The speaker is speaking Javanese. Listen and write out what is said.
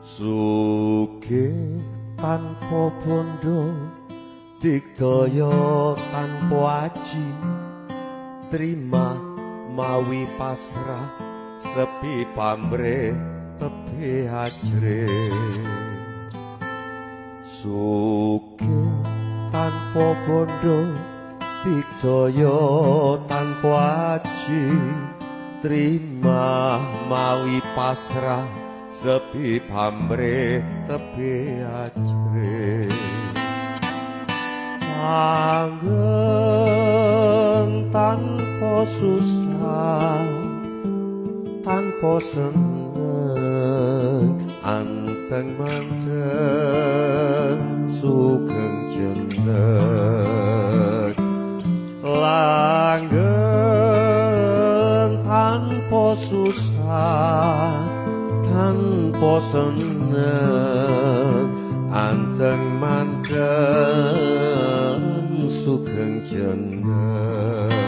Sugih tanpa bondo, digdaya tanpa aji, trima mawi pasrah, sepi pamrih tebih ajrih. Sugih tanpa bondo, digdaya tanpa aji, trima mawi pasrah, sepi pamrih tebih ajrih. Langgeng tanpa susah, tanpa seneng, anteng mandeng sugeng jeneng. Langgeng tanpa susah, tanpa seneng, anteng mandeng sugeng jeneng.